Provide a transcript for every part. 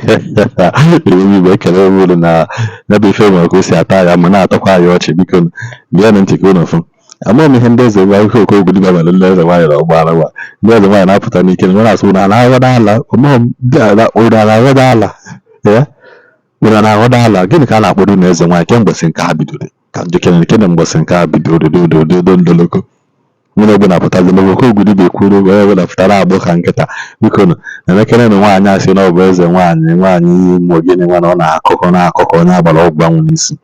Igbo, ekele m unu na ya bụ ife nwere ka o si ata ya ma na-atọkwa ya ọchị. Biko geenụ ntị ka unu fụ. Amaghị m ihe ndị eze nwaanyị, ihe Okongwu dibịa mere ndị eze nwaanyị na ọgbara nwa. Ndị eze nwaanyị na-apụta n'ike na na-asụ unu na-aghọda ala. Amaghị m ndị a unu na-aghọda ala ya, unu na-aghọda ala. Gịnị ka a na-akpọrọ unu eze nwaanyị kemgbe si nke ha bidoro? Ka njikere kene mgbọsị nke a bidoro dododo ndoloko nwere ọbụla pụtazi n'oge Okongwu dibịa ekwuru, onye ọbụla pụtara agbụ ka nkịta. Biko nụ, na-emekere na nwaanyị a sị na ọ bụ eze nwaanyị, nwaanyị imo gịnị nwa na ọ na-akụkọ na-akụkọ onye agbara ọgwụ anwụ n'isi,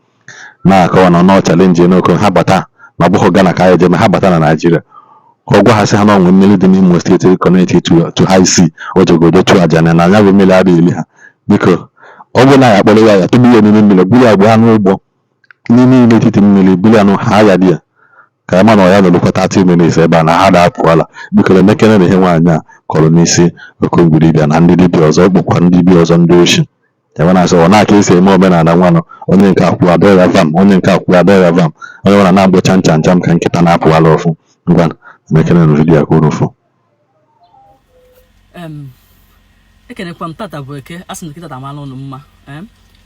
na-akọwa na ọ challenge n'oko ha bata na ọ bụghị Ghana ka anyị jeme, ha bata na Naịjirịa ka ọ gwa ha sị ha na onwe mmiri dị n'Imo Steeti connect to high sea, o jegodo chụọ aja na ya bụ mmiri adịghị eli ha. Biko, ọ bụrụ na ya akpọrọ ya, ya tụgbu ya n'ime mmiri, buru ya gbaa n'ụgbọ n'ime ime etiti mmiri, buru ya nụ ha ya dị ya ka ya ma na ọ ya nọrọkwa 30 minutes ebe a na ha da-apụọla. Biko, na-emekere na ihe nwaanyị a kọrọ n'isi Okongwu dibịa na ndị dibịa ọzọ, kpụkwa ndị dibịa ọzọ, ndị oshi ebe na-asị ọ na-aka esi eme omenala nwanụ. Onye nke akwụ adọghị ya vam, onye nke akwụ adọghị ya vam, onye ọbụla na-agbụ cham cham cham ka nkịta na-apụwala ọfụ. Ngwa, emekere na video ka unu fụ. Ekenekwa m. Tata bụ Eke, asị m tata amala ụnụ mma.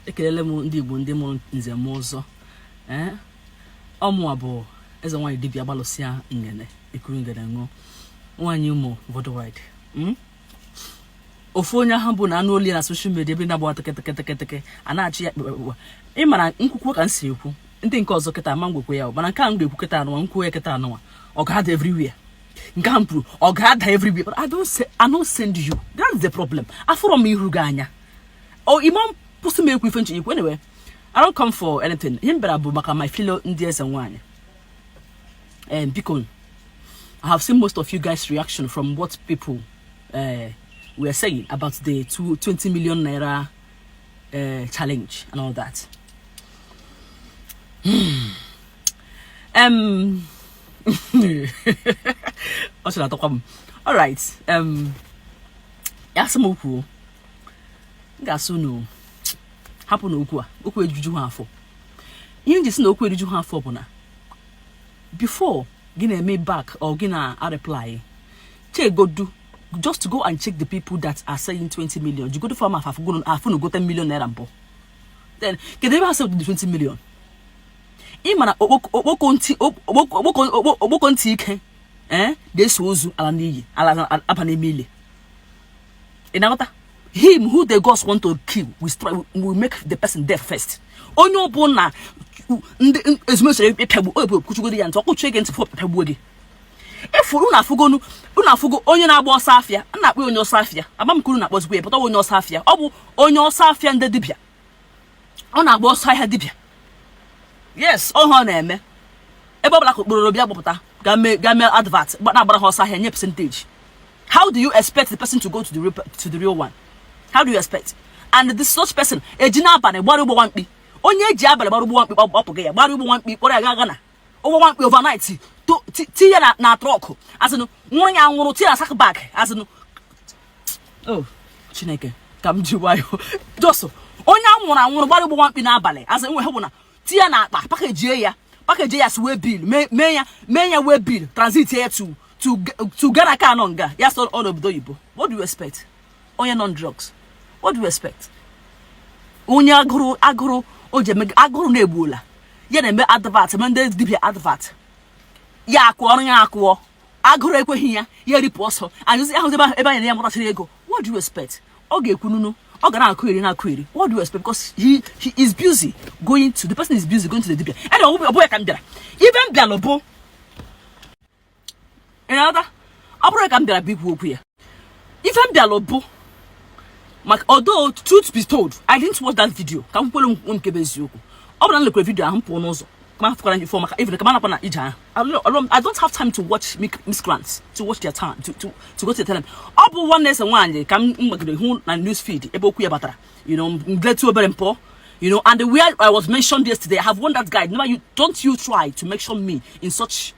Ekelele m ndị Igbo, ndị mụrụ nze m ụzọ. Ee, ọmụwa bụ eze nwaanyị dibịa gbalụsịa ngene ekuru ngene ṅụọ nwaanyị ụmụ worldwide. Ofu onye ahụ bụ na anụ olu ya na social media ebe na-agbawa teke teke teke teke a na-achị ya kpekpekpe. Ị mara nkwukwu ka m si ekwu ndị nke ọzọ kịta ama ngwekwe ya, mana nke a m ga-ekwu kịta anụnwa, nkwuo ya kịta anụnwa, ọ ga-ada everywhere. Nke ahụ m kwuru, ọ ga-ada everywhere. But I don't say, I no send you. That's the problem. Afụrọ m ihu gị anya o ịma kwụsị m ekwu ife nche ikwu. Anyway, I don't come for anything. Ihe m bịara bụ maka my fellow ndị eze nwaanyị. Biko, I have seen most of you guys' reaction from what people were saying about the 20 million naira challenge and all that. Ọ sị na-atọkwa m. All right, ya sị m kwuo, m ga-asị unu hapụ na okwu a, okwu ejuju ha afọ. Ihe m ji sị na okwu ejuju ha afọ bụ na before gị na-eme back or gị na-reply, chegodu, just to go and check the people that are saying 20 million. Jigodu farm afụ na gote million naira mbụ. Then kedu ebe ha sị the 20 million? Ị ma na okpoko ntị okpoko ntị ike eh na-eso ozu ala n'iyi, ala aba n'ime ili. Ị na-aghọta? Him who the gods want to kill will, try, will make the person deaf first. Onye ọbụla ndị ezumezu ịpịagbu obu kwuchugoro ya ntị, ọkụchie gị ntị fọ pịagbuo gị. Ịfụrụ unu afụgonu, unu afụgo onye na-agba ọsọ afịa a na-akpọ ya onye ọsọ afịa. Ama m ka unu na-akpọzikwa ya pụta onye ọsọ afịa. Ọ bụ onye ọsọ afịa ndị dibịa, ọ na-agba ọsọ ahịa dibịa. Yes, ọhụ ọ na-eme ebe ọbụla ka okporo bịa gbapụta ga mee advert, na-agbara ha ọsọ ahịa, nye percentage. How do you expect the person to go to the real one? How do you expect? And this such person eji n'abalị gbara ụgbọ nwamkpi. Onye eji abalị gbara ụgbọ nwamkpi gbapụghị ya, gbara ụgbọ nwamkpi kpọrọ ya gaa Ghana, ụgbọ nwamkpi overnight, tinye na truck, asịnụ nwụrụ ya nwụrụ, tinye na sack bag, asịnụ. Oh, Chineke, ka m ji nwayọọ. Just onye anwụrụ anwụrụ gbara ụgbọ nwamkpi n'abalị, asị nwe ha bụ na tinye na akpa, package ya si wee bill mee ya wee bill transit ya to Ghana ka nọ nga ya sọ ọ n'obodo oyibo. What do you expect? Onye nọ on drugs, what do you expect? Onye agụrụ agụrụ o ji eme agụrụ na-egbuola ya, na-eme advert, eme ndị dibịa advert, ya akụọ ọrụ ya akụọ, agụrụ ekweghị ya, ya eripụ ọsọ anyụzi ahụzi ebe anyị na ya mụtachara ego. What do you expect? Ọ ga-ekwu nunu, ọ ga na-akụ eri na-akụ eri. What do you expect? Because he is busy going to the person is busy going to the dibia. And ọ bụ ya ka m bịara ibe m bịara bụ ị na-aghọta? Ọ bụrụ ka m bịara bụ ikwu okwu ya, ife m bịara bụ maka, although truth be told, I didn't watch that video. Ka m kwere m nke bụ eziokwu, ọ bụrụ na m lekwere video ahụ, m pụọ n'ụzọ ka m fụkwara ifo maka even ka m anakwa na ije ahụ. I don't have time to watch miscreants, to watch their time, to go to tell them. Ọ bụ nwanne eze nwaanyị ka m gbagidere hụ na news feed ebe okwu ya batara, mgletu obere mpọ, and the where I was mentioned yesterday. I have warned that guy, never you, don't you try to mention me in such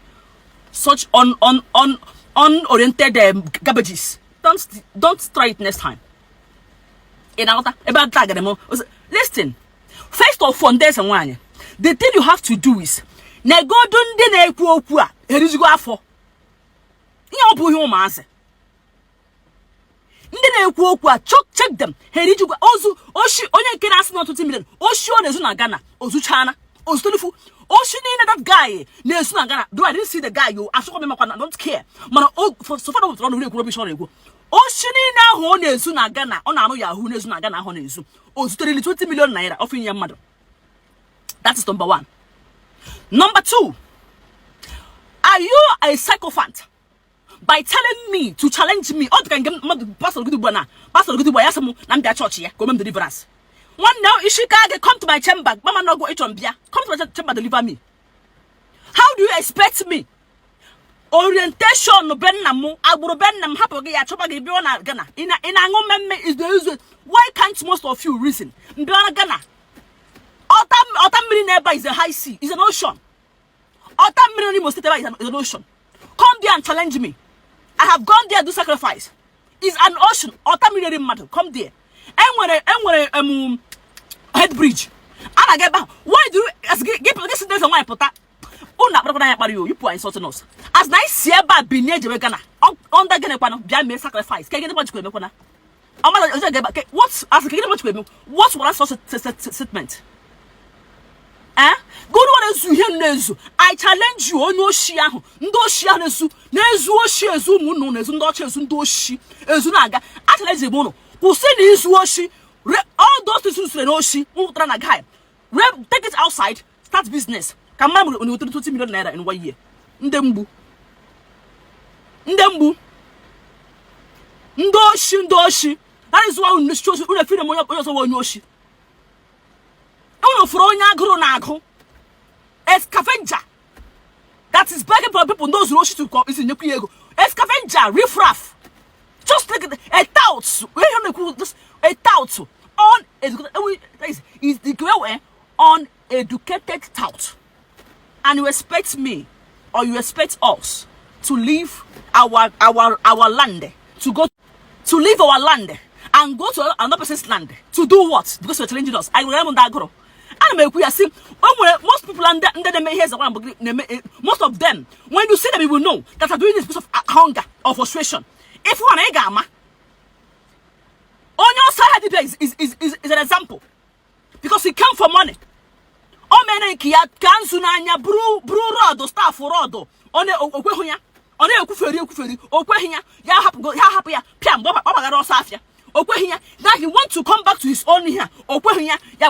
un un un unoriented garbages. Don't try it next time. Ị na-aghọta ebe a tagara m? Listen, first of all, ndị eze nwaanyị, the thing you have to do is negodu ndị na-ekwu okwu a erizigo afọ. Ihe ọ bụ ihe ụmụazị Ndị na-ekwu okwu a, check them. Ha erijikwa ozu oshi. Onye nke na-asị na ọtụtụ million oshi ọ na-ezu na Ghana, ozuchana ozutonufu oshi niile that guy na-ezu na Ghana. Though I didn't see the guy yo, asụkwa m makwa na I don't care, mana so far na ọnụ ekwu rubbish ọ na-ekwu, oshi niile ahụ ọ na-ezu na Ghana, ọ na-arụ yahoo na-ezu na Ghana ahụ ọ na-ezu, o zutereli 20 million naira ọfụ inye mmadụ. That is number one. Number two, are you a sycophant by telling me to challenge me? Ọ dị ka nke mmadụ pastor gị ugbu a, na pastor gị ugbu a ya sị m na m bịa chọọchị ya ka o mee m deliverance. Nwanne, isi ka gị, come to my chamber. Mama nọgụ ịchọ m bịa, come to my chamber, deliver me. How do you expect me? Orientation be nna m, agbụrụ be nna m, hapụ gị ya chọba gị bịa na Ghana. Ị na-aṅụ mmemme is the reason. Why can't most of you reason? Mbịa na Ghana, ọta ọta mmiri n'ebe a is a high sea, is an ocean. Ọta mmiri n'Imo State ebe a is an ocean. Come there and challenge me. I have gone there, do sacrifice. Is an ocean. Ọta mmiri eri mmadụ. Come there. Enwere head bridge a na-aga ebe ahụ. Why do you as gị gị si eze nwaanyị pụta, unu akparakwana ya kparị o? You people are insulting us. As na anyị si ebe a binie jebe Ghana under gịnị kwanụ? Bịa mee sacrifice ka gịnị jikwa emekwana ọmada ọjọọ ga ebe what as ka gịnị jikwa eme? What was such statement, eh? Gụrụ na-ezu ihe na-ezu. I challenge you, onye oshi ahụ, ndị oshi ahụ na-ezu oshi, ezu ụmụnne na-ezu ndị ọcha, ezu ndị oshi ezu na-aga. A challenge m ụnụ, kwụsị na izu oshi. All those things usere n'oshi nwụtara na guy, take it outside, start business ka mmadụ nwere 20 million naira in one year. Ndị mgbu, ndị mgbu, ndị oshi, ndị oshi. That is why unu oshi, unu efere m onye ọzọ onye oshi. Unu fụrụ onye agụrụ na-agụ, a scavenger that is begging for people. Ndị ozuru oshi to isi nyekwu ya ego. A scavenger, riffraff, just like a tout. Ihe na-ekwu, just a tout, uneducated, is the way uneducated tout. And you expect me or you expect us to leave our land, to go to leave our land and go to another person's land to do what? Because you're challenging us. I will ndị agụrụ ana m ekwu ya sị o nwere most people ndị ndị na-eme ihe eze mbụ na-eme. Most of them, when you see them, you will know that are doing this because of hunger or frustration. If one ị ga-ama onye ọsọ ahịa dibia is an example, because he came for money. O mere nke ya ka nzu n'anya buru buru rod, staff rod, ọ na-okweghị ya, ọ na-ekwuferi ekwuferi, o kweghị ya, ya hapụ ya, hapụ ya pịa. Mgbe ọ gbagara ọsọ afịa, o kweghị ya. Now he want to come back to his own here, o kweghị ya, ya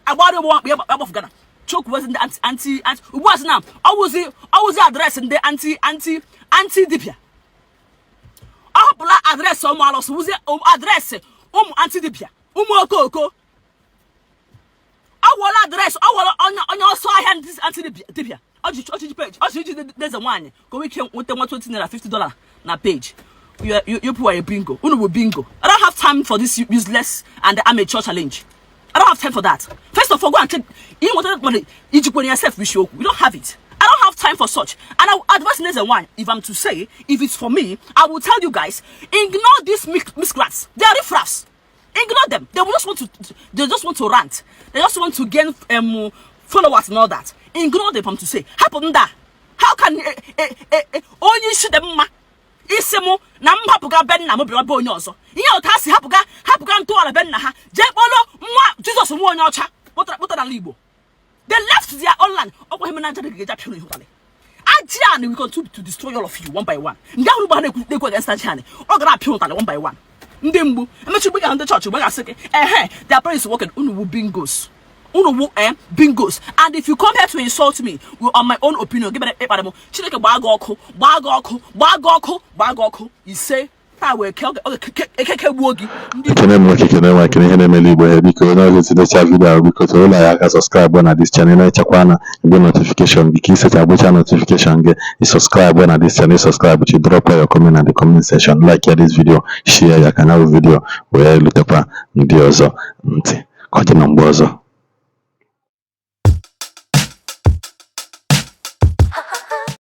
agbara ụgbọ ya gbafugana chokwuwezi ndị anti anti anti. Ugbu a sị na ọwụzi address ndị anti anti anti dibia. Ọ hapụla address ụmụ alụsị, wụzie address ụmụ anti dibia, ụmụ okooko. Ọ wụọla address, ọ wụọla onye ọsọ ahịa ndị anti dibia. Ọchịchị page, ọchịchị eze nwaanyị ka o nwee ike nweta nwa 20 naira, $50 na page. You people are a bingo. Unu bụ bingo. I don't have time for this useless and amateur challenge. I don't have time for that. First of all, go and check you nweta money ijikwere yourself wish okwu. You don't have it. I don't have time for such. And I will advise eze nwaanyị, if I'm to say, if it's for me, I will tell you guys, ignore these miscreants. They are riffraffs. Ignore them. They just want to rant. They just want to gain followers and all that. Ignore them. To say hapụ ndị a. How can onye isi dị mma isi mụ na m hapụga be nna m bịara be onye ọzọ? Ihe otu ha si hapụga ntọala be nna ha jee kpọrọ nwa Jizọs, nwa onye ọcha kpụtara n'ala Igbo. They left their own land. Ọkwa ihe na nja ga-eji apịa ihu aji ani. We continue to destroy all of you one by one. Ndị ahụ ugbo ha na-ekwu against aji ani, ọ gara apịa ụtalị one by one. Ndị mgbu emechi mgbe ga ndị chọọchị mgbe ga-asị gị ehe, their parents working. Unu wu bingos, unu wu bingos. And if you come here to insult me on my own opinion, gị bịara ịkparị m, Chineke gbaa gị ọkụ, gbaa gị ọkụ, gbaa gị ọkụ, gbaa gị ọkụ ise taa wee ekeke gbuo gị ndị. Ekene m nwoke, ekene nwa, ekene ihe na-emeli Igbo ihe. Biko, onye ọzọ tinecha video ahụ, biko tụrụ ụlọ ya aka, subscribe na this channel, na-echekwa na igbe notification gị ka isecha agbacha notification gị, i subscribe na this channel, subscribe chi, drop your comment na the comment section, like ya this video, share ya ka na video wee lutekwa ndị ọzọ ntị. Ka ọ dị na mgbe ọzọ.